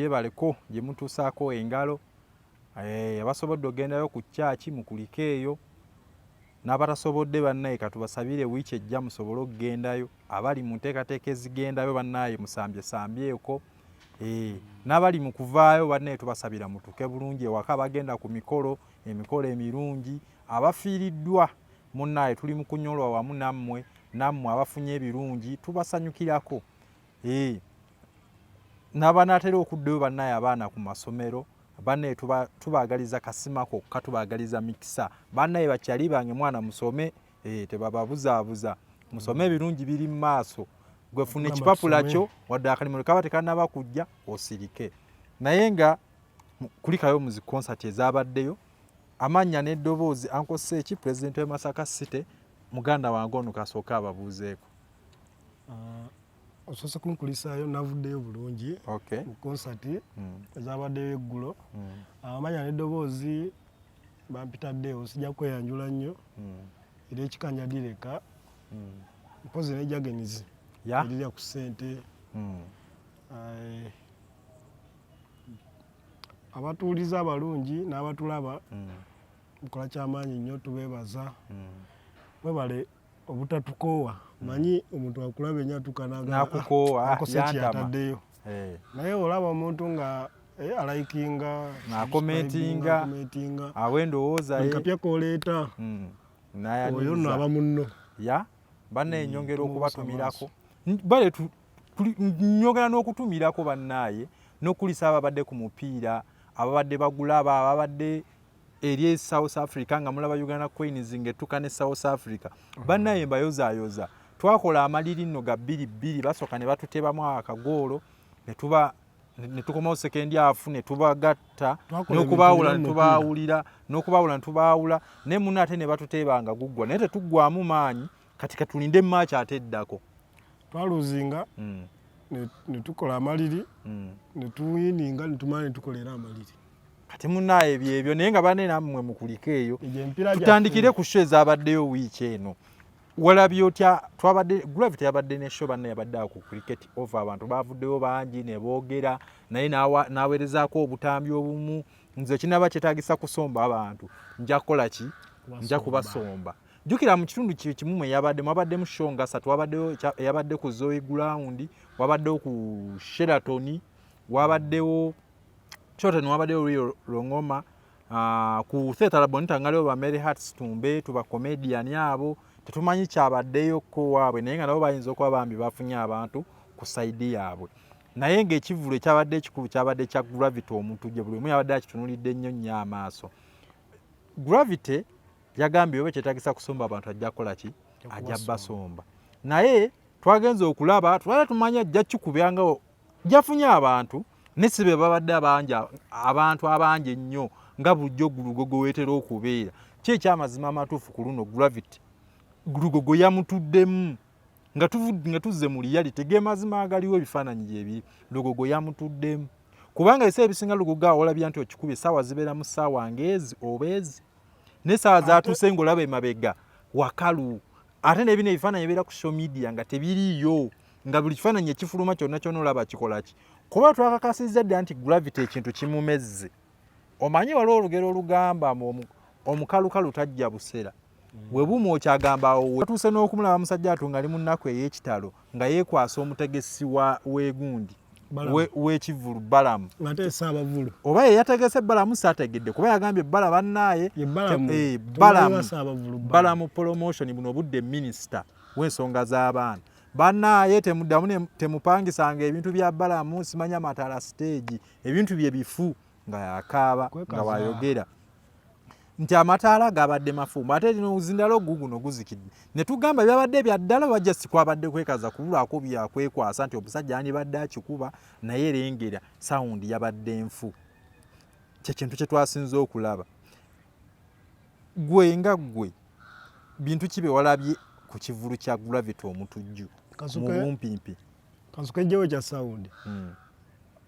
Gyebaleko gye mutuusaako engalo. Abasobodde okugendayo ku kyaki mukulike eyo, n'abatasobodde bannaye katubasabire wiiki ejja musobole okugendayo. Abali mu nteekateeka ezigendayo bannaye musambye sambyeko. N'abali mu kuvaayo bannaye tubasabira mutuuke bulungi ewaka, bagenda ku mikolo, emikolo emirungi. Abafiiriddwa munnaye tuli mu kunyolwa wamu nammwe, nammwe abafunye ebirungi tubasanyukirako. N'abanaatera okuddayo bannaye abaana ku masomero bannaye tubaagaliza kasima kokka, tubaagaliza mikisa. Bannaye bakyali bange mwana musome, tebababuzaabuza, musome ebirungi biri mu maaso. Gwe funa ekipapula kyo wadde akalimu kaba tekannaba kujja osirike. Naye nga kulikayo mu zi concert ezabaddeyo, amannya n'eddoboozi Uncle Seki, pulezidenti w'e Masaka City, muganda wange ono kasooke ababuuzeeko. Osoose kunkulisaayo, navuddeyo bulungi mu concert ezabaddeyo eggulo. Amannya n'eddoboozi bampitaddeewo, sijja kweyanjula nnyo, era ekikanja direka mpozi ne jagenizi erirya ku ssente. Abatuuliza abalungi n'abatulaba mukola kyamaanyi nnyo, tubeebaza. Mwebale obutatukoowa. Manyi omuntu akulaba ennyo atuuka n'akukoowa, yataddeyo. Naye olaba omuntu nga alikinga, akomentinga, awa endowooza ye, kapya koleeta, oyo nno aba munno. Ya bannaye, nyongera okubatumirako bale, nyongera n'okutumirako bannaaye n'okulisa ababadde ku mupiira, ababadde bagulaba, ababadde eri e South Africa nga mulaba Uganda Queens ng'ettuka ne South Africa. Bannaye mbayozaayoza, twakola amaliri nno ga 2-2, basooka ne batutebamu akagoolo ne tuba ne tukomawo second half ne tubagatta n'okubaawula ne tubaawulira n'okubaawula ne tubaawula, naye munno ate ne batuteeba nga guggwa, naye tetuggwamu maanyi. Kati katulinde match ate eddako. Twaluzinga ne tukola amaliri ne tuwininga ne tumala ne tukolera amaliri. Kati munaaye byebyo, naye nga bane nammwe mukulike eyo. Tutandikire ku show ezabaddeyo wiiki eno. Walabye otya? Twabadde Gravity yabadde ne show, banne yabadde awo ku Cricket Oval, abantu bavuddeyo bangi ne boogera naye, n'aweerezaako obutambi obumu. Nze kinaba kyetaagisa kusomba abantu, nja kukola ki? Nja kubasomba. Jjukira mu kitundu kimu mwe yabadde, mwabaddemu show nga ssatu. Wabaddewo eyabadde ku Zoe Ground, wabaddewo ku Sheraton, wabaddewo Sheraton, wabaddewo Rio Rongoma, ku Theatre La Bonita ngaliwo ba Mary Hearts Tumbe, tuba comedian abo tetumanyi kyabaddeyo ko waabwe, naye nga nabo bayinza okuba bambi bafunye abantu ku side yaabwe. Naye ng'ekivvulu ekyabadde ekikulu kyabadde kya Gravity Omutujju, buli omu yabadde akitunulidde nnyo nnyo amaaso. Gravity yagambye oba kyetagisa kusomba abantu ajja kukola ki, ajja basomba, naye twagenze okulaba twala tumanya ajja kikubya nga jafunye abantu ne si be babadde abangi, abantu abangi ennyo nga bulijjo Gulugogo weetera okubeera. Ki ekyamazima amatuufu ku luno Gravity Gulugogo yamutuddemu nga nga tuzze mu reality, ge mazima agaliwo, ebifaananyi gyebiri, Lugogo yamutuddemu kubanga ebiseera ebisinga Lugogo awo olabya nti okikubye essaawa zibeera mu ssaawa ng'ezi oba ezi, n'essaawa zatuuse ng'olaba emabega wakalu, ate n'ebino ebifaananyi ebibeera ku social media nga tebiriiyo, nga buli kifaananyi ekifuluma kyonna kyonna olaba kikola ki, kuba twakakasizza dda nti Gravity ekintu kimumezze. Omanyi waliwo olugero olugamba omukalukalu tajja busera we bumwokya, agamba awo watuuse n'okumulaba musajja atu ng'ali mu nnaku ey'ekitalo nga yeekwasa omutegesi wa weegundi w'ekivvulu Balamu. Ate Saabavulu. Oba ye yategese Balamu saategedde, kuba yagambye Bala bannaaye. Ye Balamu. Balamu, Balamu Promotion, buno obudde minisita w'ensonga z'abaana. Bannaaye temuddamu temupangisanga ebintu bya Balamu, simanya matala stage, ebintu bye bifu, nga yakaaba nga wayogera nti amataala gabadde mafumbo ate lino ozindalo guguno guzikidde, ne tugamba byabadde bya ddala oba just kwabadde kwekaza kubulwako byakwekwasa nti omusajja yandibadde akikuba, naye lengera sound yabadde nfu. Kyekintu kye twasinze okulaba. Gwe nga gwe, bintu ki bye walabye ku kivulu kya Gravity Omutujju mu bumpimpi? Kansuka ejjewo kya sound.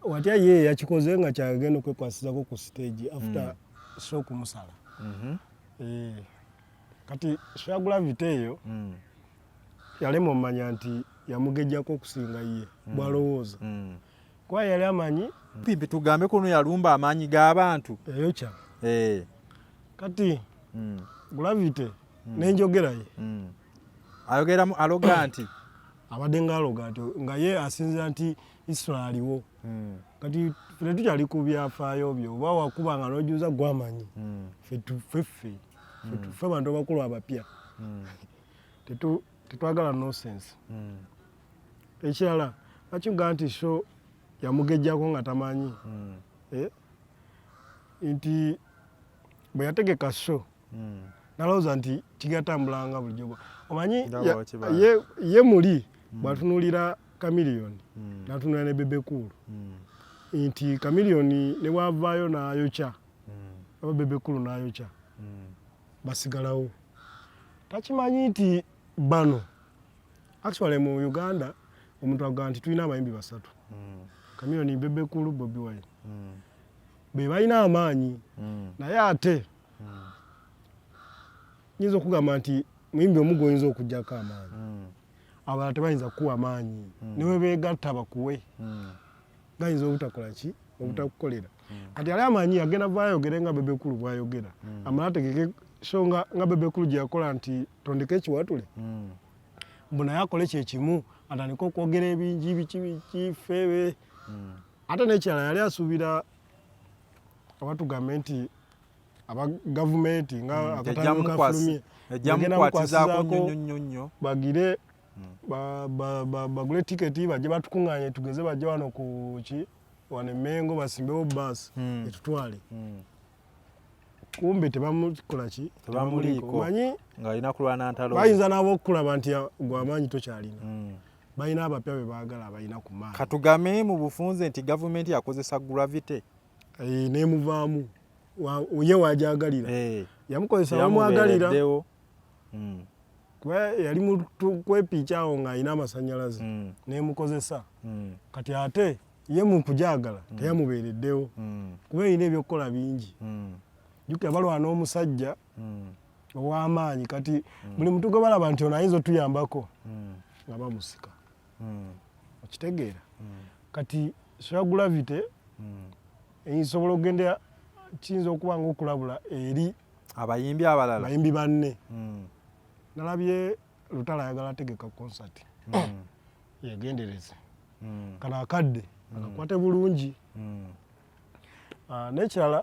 Watya ye yakikoze nga kyagenda okwekwasizako ku stage after show kumusala. Kati show ya Gravity eyo yalema omanya nti yamugejjako okusinga ye bwalowooza, kuba yali amanyi Pimpi tugambe kuno yalumba amaanyi g'abantu. Eyokya. Kati Gravity n'enjogera ye. Ayogeramu aloga nti abadde ng'aloga nti nga ye asinzira nti Israel aliwo. Kati ffe tukyali ku byafaayo byo, oba wakuba nga n'ojuza gwamanyi. Ffe bantu abakulu abapya. Tetwagala nonsense. Ekirala bakiga nti show yamugejjako nga tamanyi. Nti bwe yategeka show nalowooza nti kigatambula nga bulijjo. Omanyi ye muli bw'atunuulira Chameleone n'atunuulira ne Bebe Cool. Nti Chameleone ne bw'avaayo n'ayokya oba Bebe Cool n'ayokya basigalawo. Takimanyi nti bano actually mu Uganda omuntu agamba nti tulina abayimbi basatu. Chameleone, Bebe Cool, Bobi Wine. Be balina amaanyi naye ate nyinza okugamba nti muyimbi omu gw'oyinza okuggyako amaanyi. Abalala tebayinza kukuwa maanyi. Ne bwe beegatta bakuwe. Gayinza obutakola ki? Obutakukolera. Kati ali amanyi agenda vaayo ayogere nga Bebe Cool bw'ayogera. Amale ategeke show nga Bebe Cool gye yakola nti tondeke ekiwatule. Mbu naye akole kye kimu atandike okwogera ebingi biki biki ffebe. Ate n'ekirala yali asuubira oba tugambe nti aba gavumenti nga akatambi kafulumye ejja mukwatizaako nnyo nnyo nnyo bagire bagule tiketi bajje batukuŋŋaanye tugeze bajje wano ku ki wano e Mengo basimbewo baasi etutwale. Kumbe tebamukola ki? Tebamuliiko. Omanyi ng'alina kulwana ntalo. Bayinza nabo okukulaba nti gwe amaanyi tokyalina. Balina abapya be baagala abalina ku maanyi. Katugame mu bufunze nti gavumenti yakozesa Gravity. N'emuvaamu ye w'agyagalira. Yamukozesa wamwagalira. Kuba yali mu kwepiica awo ng'alina amasannyalaze n'emukozesa. Kati ate ye mu kugyagala teyamubeereddewo kuba erina ebyokukola bingi. Jjukira balwana omusajja ow'amaanyi kati buli muntu gwe balaba nti ono ayinza otuyambako nga bamusika. Okitegeera? Kati show ya Gravity esobola okugenda kiyinza okuba ng'okulabula eri abayimbi abalala bayimbi banne. Nalabye Lutalo ayagala ategeka concert. Yegendereze. Kano akadde akakwate bulungi. N'ekirala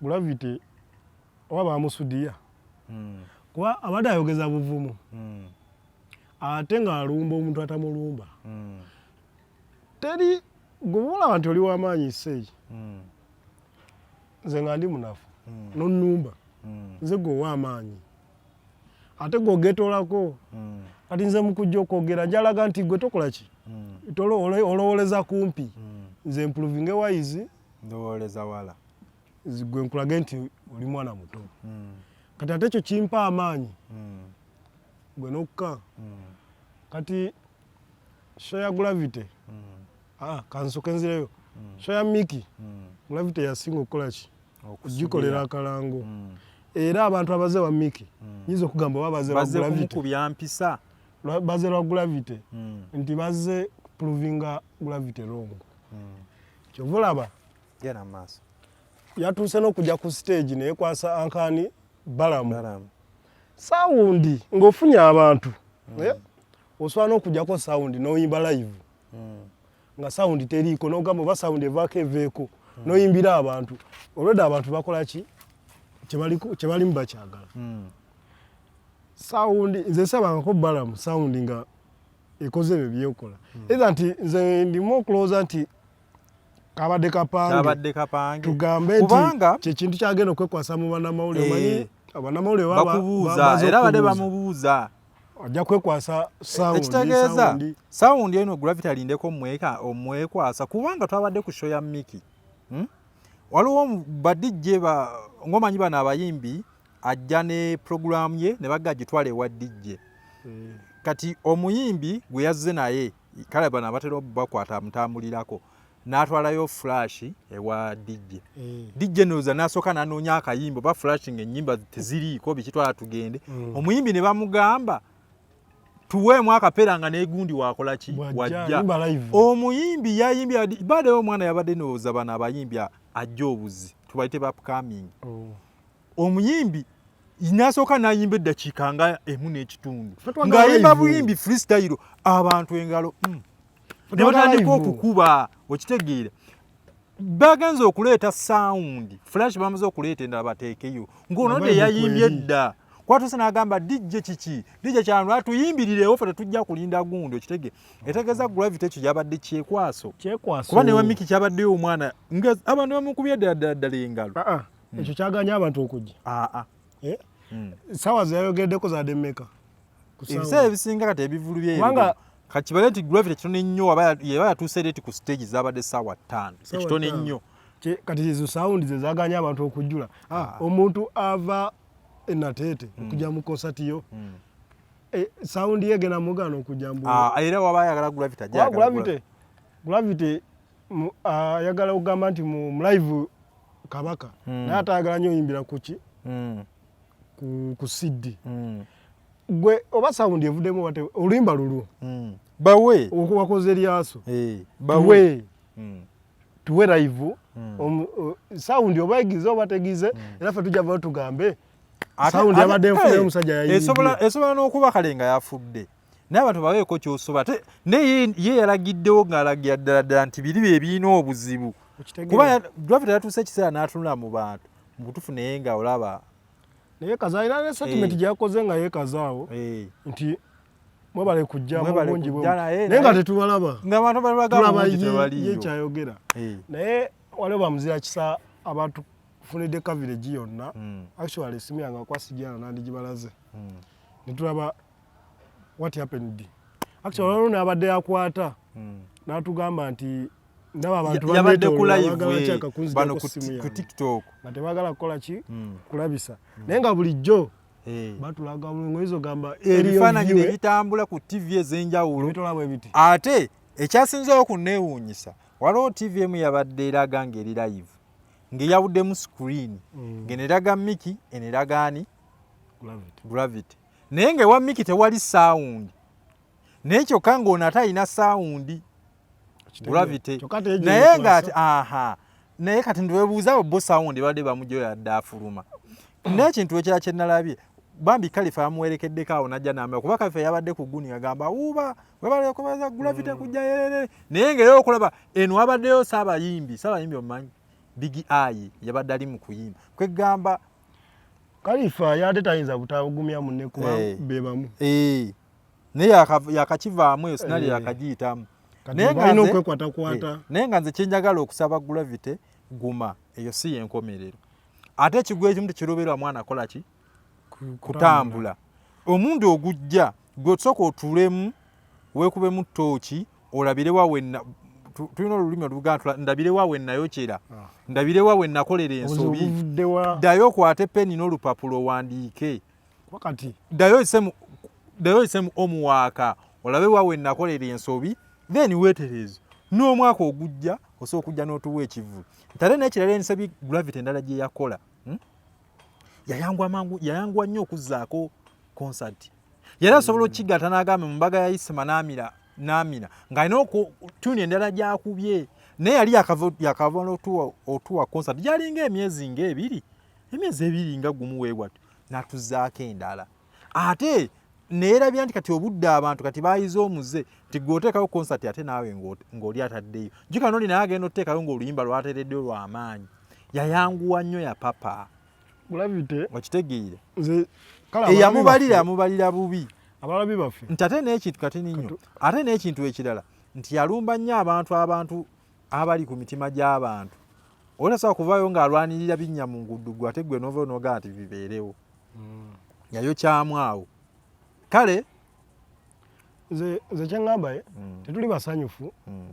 Gravity oba bamusudiya kuba abadde ayogeza buvumu ate ng'alumba omuntu atamulumba. Teri gwe olaba nti oli w'amaanyi seeyi nze nga ndi munafu n'onnumba nze gwe ow'amaanyi ate gwe ogeetoolako. Kati nze mu kujja okwogera njalaga nti gwe tokola ki olowooleza kumpi nze mprovinge wise ndowooleza wala gwe nkulage nti oli mwana muto. Kati ate ekyo kimpa amaanyi gwe n'okka. Kati show ya Gravity kansoke nzireyo show ya Mickey Gravity yasinga okukola ki okugikolera akalango. Era abantu abaze wa Mickey nyinza okugamba oba baze lwa Gravity kumukubya mpisa baze lwa Gravity nti bazze provinga Gravity wrong. Kyova olaba genda mu maaso yatuuse n'okujja ku stage neyekwasa Ankaani Balamu sound ng'ofunye abantu osobola n'okujjako sound n'oyimba live nga sound teriiko n'ogamba oba sound evaako eveeko n'oyimbira abantu olwedde abantu bakola ki kyebalimu bakyagala. Sound nze nsabangako Balamu sound nga ekoze ebyo byekola either nti nze ndimu okulowooza nti kabadde kapange tugambe nti kyekintu kyagenda okwekwasa mu bannamawulire. Omanyi abannamawulire bakubuuza era badde bamubuuza ajja kwekwasa sound. Ekitegeeza sound eno Gravity alindeko omwekwasa kubanga twabadde ku show ya Mickey. Waliwo ba DJ ng'omanyi bano abayimbi ajja ne programu ye ne bagga agitwala ewa DJ. Kati omuyimbi gwe yazze naye kale bano abatera bakwata amutambulirako n'atwalayo flash ewa DJ. DJ ndowooza n'asooka n'anoonya akayimba oba flash ng'ennyimba teziriiko bikitwala tugende. Omuyimbi ne bamugamba Tuweemu akapeera nga negundi wakola ki? Wajja omuyimbi yayimbye badewo omwana yabadde ndowooza bano abayimbi ajja obuzi tubayite ba upcoming. Omuyimbi nasooka n'ayimba eddakiika nga emu n'ekitundu ng'ayimba buyimbi freestyle, abantu engalo ne batandika okukuba. Okitegeera, bagenze okuleeta sound flash, bamaze okuleeta endala bateekeyo ng'onodde yayimbye edda kwatuuse n'agamba DJ kiki, DJ kyanu atuyimbirirewo, ffe tetujja kulinda gundi. Okitege etegeeza Gravity ekyo yabadde kyekwaso, kuba newa Miki kyabaddeyo omwana nga abantu bamukubye ddala ddala ddala engalo. Ah, ah. Ekyo kyaganya abantu okujja. Eh? Sawa zeyayogeddeko zadde mmeka? Ebiseera ebisinga kati ebivulu bye kakibale nti Gravity kitono ennyo yeba yatuuse late ku stage, zabadde ssaawa 5, ekitono ennyo. Kati ezo sound ze zaganya abantu okujjula. Omuntu ava enateete okujja mu concert yo, sound ye egenda mugaana okujja mbu Era waba ayagala Gravity ajja. Gravity ayagala okugamba nti mu live kabaka, naye ate ayagala nnyo oyimbira kuki? Ku CD. Gwe oba sound evuddemu oba oluyimba lulwo. Bawe. Wakoze lyaso. Bawe tuwe live sound oba egize oba tegize, era ffe tujja vayo tugambe sound yabadde nfuna y'omusajja yayimbye. Esobola n'okuba kale nga yafudde, naye abantu baweeko kyosobola. Ate naye ye yalagiddewo ng'alagira ddala ddala nti biri bye birina obuzibu, kuba Gravity yatuuse ekiseera n'atunula mu bantu mu butuufu, naye nga olaba. Naye kaza alina ne statement gye yakoze nga yeekazaawo nti mwebale kujja mu bungi bwe, naye nga tetubalaba, nga abantu tulaba ye kyayogera. Naye waliwo bamuzira kisa abatufunidde coverage yonna. Actually esimu yange akwasijana nandigibalaze netulaba what happened actually. Waliwo n'abadde akwata n'atugamba nti ndaba abantu yabadde ku live bano ku TikTok nga tebagala kukola ki? Kulabisa. Naye nga bulijjo batulaga oyinza ogamba ebifaananyi ne bitambula ku TV ez'enjawulo. Ate ekyasinzeewo kunneewuunyisa, waliwo TV emu yabadde eraga ng'eri live ng'eyawuddemu screen, ng'eneraga Miki, eneraga ani? Gravity. Naye ng'ewa Miki tewali sound, naye kyokka ng'ono ate alina sound, Gravity, naye nga aha, naye kati ntiwebuuza bo sound badde bamugyeyo yadde afuluma. N'ekintu ekirala kye nalabye, bambi Kalifa yamuwerekeddeko awo najja namba, kuba Kalifa yabadde ku guni agamba wuuba webale kubaza Gravity kujja yerere, naye ng'era okulaba eno wabaddeyo saabayimbi, saabayimbi omumanyi Big Eye yabadde ali mu kuyimba, kwegamba Kalifa yadde tayinza butagumya munne kuba be bamu. Naye yakakivaamu eyo sinali yakagiyitamu. Naye nga nze kyenjagala okusaba Gravity, guma, eyo si yenkomerero. Ate ekigwo ekimu tekiroberwa mwana kola ki? Kutambula. Omundi ogujja gwe osooka otuulemu, weekubemu ttooki, olabirewa wenna. Tulina olulimi oluganda, ndabirewa wennayokyera, ndabirewa wennakolera ensobi. Ddayo okwate peni n'olupapula owandiike, ddayo oyisemu omuwaaka olabe wa wennakolera ensobi, then weetereeze. N'omwaka ogujja osobola okujja n'otuwa ekivulu. Nti ate n'ekirala, ensobi Gravity endala gye yakola, Yayangwa mangu, yayangwa nnyo okuzzaako concert. Yali asobola okukigatta n'agamba mu mbaga ya Isima n'amira n'amina ng'alina tuni endala gy'akubye, naye yali yakava otuwa concert gyalinga emyezi ng'ebiri, emyezi 2 nga gumu weewatyo, n'atuzzaako endala. Ate neerabira nti kati obudde abantu kati bayize omuze nti gwe oteekawo concert ate naawe ng'oli ataddeyo jjuka noli naye agenda oteekayo ng'oluyimba lwateereddeyo lw'amaanyi. Yayanguwa nnyo ya papa. Gravity okitegeere, eyamubalira amubalira bubi. Abalabi baffe. Nti ate n'ekintu kati nnyo, ate n'ekintu ekirala nti yalumba nnyo abantu abali ku mitima gy'abantu. Oli tasobola kuvaayo ng'alwanirira binnya mu nguudo, gwe ate gwe n'ovayo n'ogamba nti bibeerewo. Yayokyamu awo kale. Nze kyeŋŋamba, tetuli basanyufu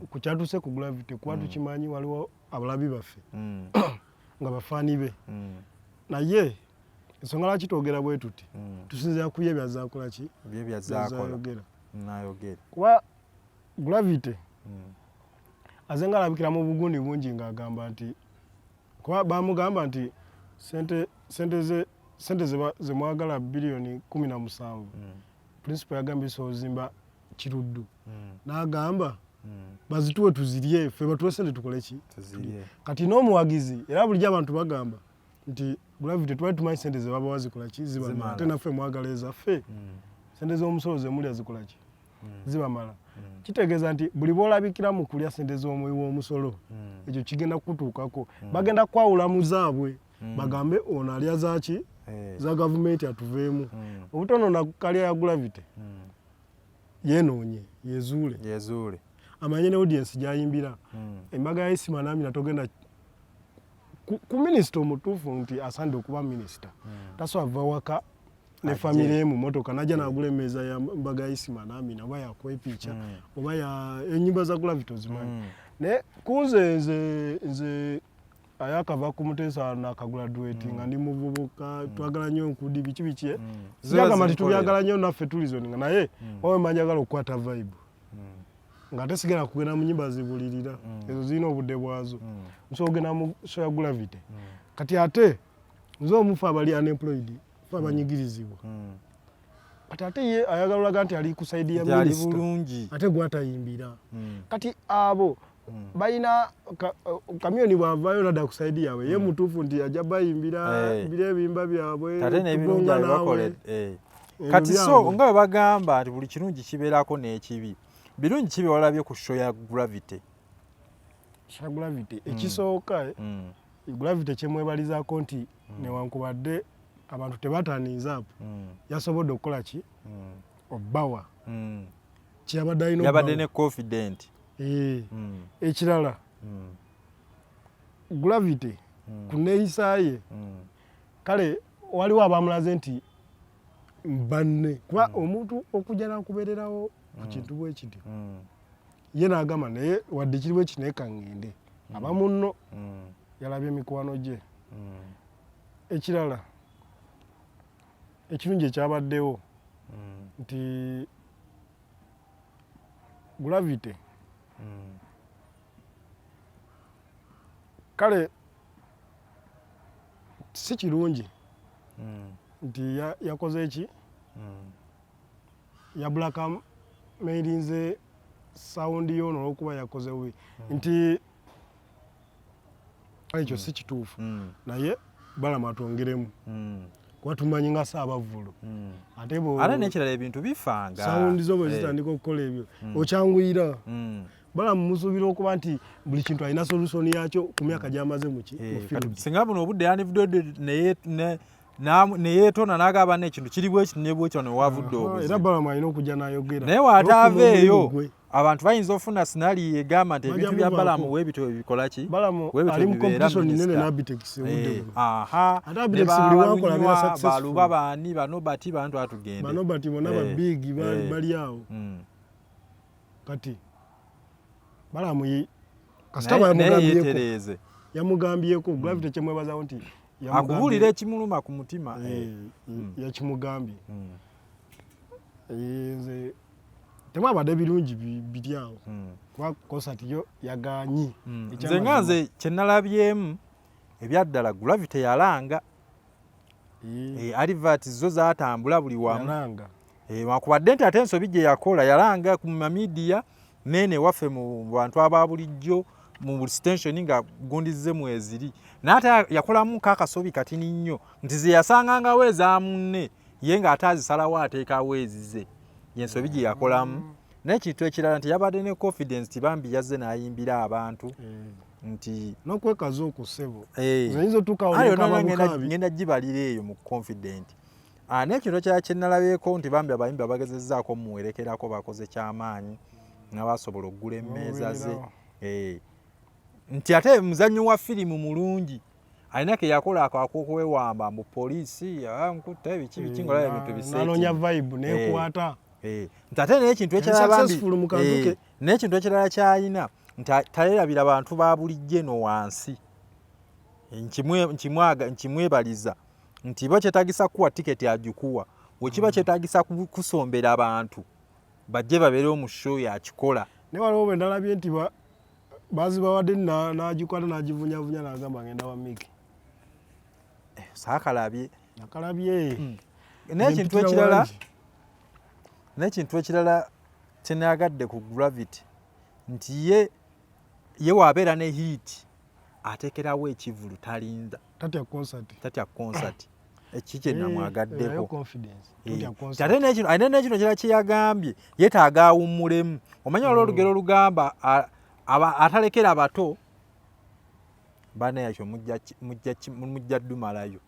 ku kyatuuse ku Gravity, kuba tukimanyi waliwo abalabi baffe nga bafaani be, naye ensonga lwaki twogera bwe tuti, tusinzira ku ye byazaakola ki, byazayogera, kuba Gravity aze nga alabikira mu bugundi bungi ng'agamba nti kuba bamugamba nti sente sente ze sente zemwagala 17 billion. Principal yagambye sozimba Kiruddu, n'agamba bazituwe tuzirye, ffe batuwe sente tukole ki? Tuzirye. Kati n'omuwagizi era bulijjo abantu bagamba nti Gravity twali tumanyi sente ze babawa zikola ki? Zibamala. Zimala. Ate naffe mwagala ezaffe, sente z'omusolo zemulya zikola ki? Zibamala. Kitegeeza nti buli bw'olabikira mu kulya sente z'omuwi w'omusolo, ekyo kigenda kukutuukako. Bagenda kwawula mu zaabwe, bagambe ono alya zaaki? Za gavumenti, atuveemu. Obutono kalya ya Gravity, yeenoonye, yezuule, yezuule, amanye ne audience gy'ayimbira. Embaga ya Isima n'Amina togenda ku minisita omutuufu nti asaanidde okuba minisita, tasobola va waka ne Ajje. Famire ye mu motoka najja n'agula emmeeza ya mbaga ya Isima n'Amina oba yakwepiica oba ya ennyimba za Gravity ozimanyi. Naye kunze nze ayakava ku Muteesa nakagraduate nga ndi muvubuka, twagala nnyo nkudi biki biki, eh? Sijagamba nti tubyagala nnyo naffe tulizoninga, naye wawe mba njagala okukwata vibe nga ate sigala kugenda mu nyimba zibulirira, ezo zirina obudde bwazo. Nsobola okugenda mu show ya Gravity. Kati ate nze omufu abali unemployed, fe abanyigirizibwa, kati ate ye ayagala olaga nti ali ku side ya nti ali minisita bulungi, ate gwatayimbira. Kati abo balina Kamiyoni bw'avaayo nadda ku side yaabwe, ye mutuufu nti ajja bayimbira biri ebimba byabwe, ate n'ebirungi tugonga naawe. abibakoledde. Ebyo Kati so byabwe. nga bwe bagamba nti buli kirungi kibeerako n'ekibi, birungi kibi walabye ku show ya Gravity? Kya Gravity ekisooka, Gravity kyemwebalizaako nti newankubadde abantu tebataniiza apo, yasobodde okukola ki? Obbawa kyeyabadde alina yabadde obbawa. Ne confident. Ekirala, Gravity ku neeyisa ye, kale waliwo abamulaze nti banne, kuba omuntu okujja nakubeererawo ku kintu bwe kityo, ye n'agamba naye wadde kiri bwe kiti naye kaŋŋende aba munno yalabye emikwano gye. Ekirala ekirungi ekyabaddewo nti Gravity kale si kirungi nti yakoze ki? Yablackmailinze sound yono olwokuba yakoze bubi, nti ekyo si kituufu. Naye Balamu atwongeremu, kuba tumanyi nga Saabavvulu ate ate n'ekirala ebintu bifanga. Sound zo bwe zitandika okukola ebyo, okyanguyira. Balamu musuubira okuba nti buli kintu alina solution yakyo ku myaka gy'amaze muki mu field. Singa buno obudde yandivudde neyeetona n'agamba n'ekintu kiri bwekiti ne bwekyo newavudde Aha, era obuzibu. Balamu alina okujja n'ayogera. Naye waataaveeyo, Olw'okuba omulimu gwe. abantu bayinza ofuna scenario egamba nti Bajja ebintu bya muvaako. Balamu weebityo bebikola ki? Balamu Weebityo ali mu bibeera competition nene minisita. n'Abitex obudde buno. Aha. Ate Ne Abitex buli wakola abeera balunywa, successful. baluba baani bano bati bantu atugende. Bano bati bonna ba big bali awo. Kati Balamu kasita Naye bamugambyeko, yeetereeze. Yamugambyeko Gravity kyemwebazawo nti akubuulira ekimuluma ku mutima. Yakimugambye. Nze temwabadde birungi biri awo, kuba concert yo yaganyi. Nze nga nze kyenalabyemu ebyaddala, Gravity yalanga. Advert zo zatambula buli wamu. Yalanga. Wakubadde nti ate ensobi gye yakola, yalanga ku mamidiya neene ewaffe mu bantu aba bulijjo mu buli station nga gundize mweziri, naye ate yakolamu kaakasobi katini nnyo nti ze yasangangawo eza munne, ye ng'ate azisalawo ateekawo ezize. Yensobi gye yakolamu. N'ekintu ekirala nti yabadde ne confidence ti bambi yazze n'ayimbira abantu nti n'okwekaza okwo ssebo. Eh. Nze nyinza otuukawo Ayo nekaba nona bukaabi. Ngenda gibalira eyo mu confident. N'ekintu ekirala kye nalabyeko nti bambi abayimbi abagezezzaako muwerekerako bakoze kyamaanyi nga basobola okugula emmeeza ze. Bamubeererawo. Nti ate muzannyi wa firimu mulungi, alina ke yakola ako ak'okwewamba mu poliisi, nkutta biki biki, ng'olaba ebintu biseeti. Nanoonya vibe nekwata. Nti ate n'ekintu Yali ekirala bambi, successful mu kantu ke. N'ekintu ekirala ky'alina nti tayerabira bantu ba bulijjo eno wansi. Nkimwebaliza nti bo kyetaagisa kuwa tiketi agikuwa, bwe kiba kyetaagisa kusombera abantu bajje babeerewo mu show yakikola. Naye waliwo bwe ndalabye nti bazibawadde n'agikwata n'agivunyavunya n'agamba ngenda wa Miki. Saakalabye. Nakalabye. N'ekintu Nempitira ekirala wangi. N'ekintu ekirala kyenayagadde ku Gravity nti ye waabeera ne hit ateekerawo ekivulu, talinda. Tatya concert. Tatya concert. Eki kye namwagaddeko. Ate nekino, alina nekino kirala kyeyagambye, yeetaaga awummulemu. Omanyi waliwo olugero olugamba atalekera bato banayakyo mujja ddumalayo,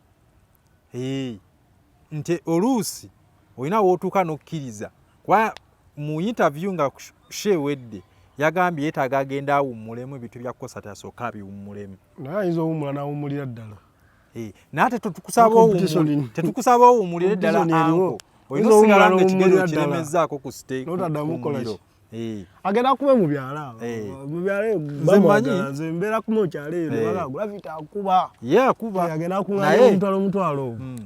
nti oluusi olina wootuuka n'okkiriza. Kuba mu interview nga show ewedde yagambye yeetaaga agenda awummulemu ebintu bya concert, asooke abiwummulemu. Naye ayinza owummula n'awummulira ddala. Naye ate tetukusaba owummulire ddala, anko olina osigala nga ekigere okiremezzaako ku muliro. Agenda kuba mu byalo, mu byalo bamwagala. Nze mbeera kumu kyalo eyo nebaga Gravity akuba. Ye akuba. Agenda akuŋŋaanya omutwalo omutwalo ogwo,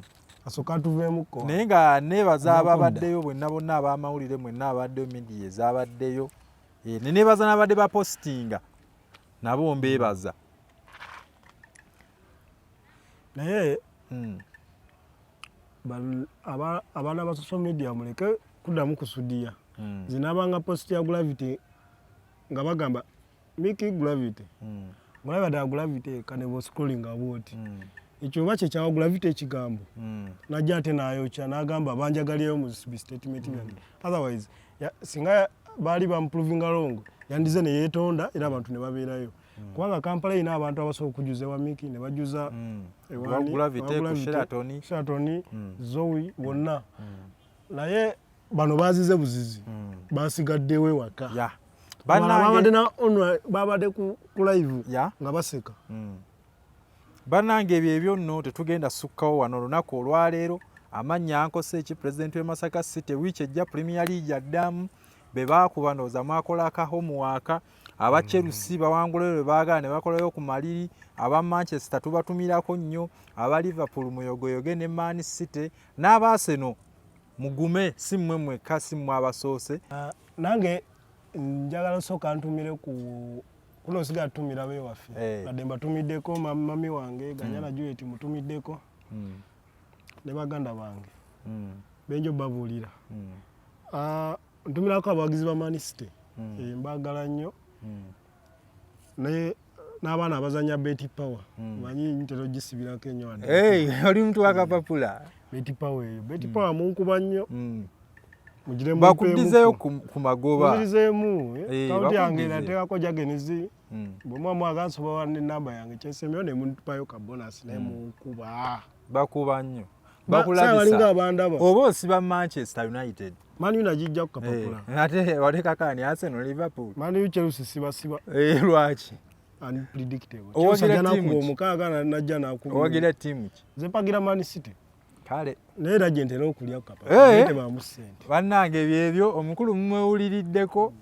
asooka atuveemukko. Naye nga neebaza ababaddeyo bwenna bonna, abamawulire mwenna abaddeyo, media ezabaddeyo, ne neebaza n'abadde bapositinga, nabo mbeebaza. Naye abaana ba social media, muleke kuddamu kusudiya. Zinabanga post ya Gravity nga bagamba Mickey Gravity, mulaba ddala Gravity kane bwoscrollinga bwoti, ekyo oba kyekyawa Gravity ekigambo, najja ate nayokya n'agamba banjagalyeyo mu statement byange. Otherwise singa baali bamuprovinga wrong, yandize ne yeetonda era abantu ne babeerayo, kubanga Kampala erina abantu abasobola okujuza ewa Mickey ne bajuza Sheraton, Zoe, wonna. Naye bano bazize buzizi, basigaddewo ewaka. Babadde ku live nga baseka. Bannange, ebyo ebyo nno tetugenda sukkawo wano olunaku olwaleero. Amannya ankose eki pulezidenti w'e Masaka City. Wiiki ejja Premier League addamu. Be baakuba ndowooza mwakola aka homework. Aba Chelsea bawangulayo lwe baagala ne bakolayo ku maliri. Aba Manchester tubatumirako nnyo, aba Liverpool muyogoyoge ne Man City, n'aba Arsenal mugume, si mmwe mwekka, si mmwe abasoose. Ah, nange njagala osooka ntumire ku kuno, nsigala tutumira bewaffe. Badde mbatumiddeko mami wange Ganyana Juliet, mutumiddeko ne baganda bange benjo babuulira. Ah, ntumirako abawagizi ba Man City. Mbagala nnyo naye n'abaana abazanya Bet Power, manyi ntera ogisibirako ennyo wadde. Hey, oli muntu wakapapula. Bet Power eyo, Bet Power munkuba nnyo. Mugire. Bakuddizeeyo ku magoba. Muzirizeemu. Akawunti yange Bakuddize. nateekako jagenizi. Bwe mwagala nsobola nenamba yange kyensembyeyo ne muntupayo ka bonus, naye munkuba. Bakuba nnyo. Bakulabisa balinga bakulabisa abandaba. Oba osiba Manchester United. Man U nagijja ku kapapula. Ate walekako ani? Arsenal, Liverpool? Man U, Chelsea sibasiba. Lwaki? Unpredictable. Owagira Chelsea ajja ttiimu nakuba ki? omukaaga najja nakuba. Owagira ttiimu ki? Nze mpagira Man City. Kale. Naye era gye ntera okulya ku kapapula, naye tebaamu ssente. Bannange, ebyo ebyo omukulu mumwewuliriddeko.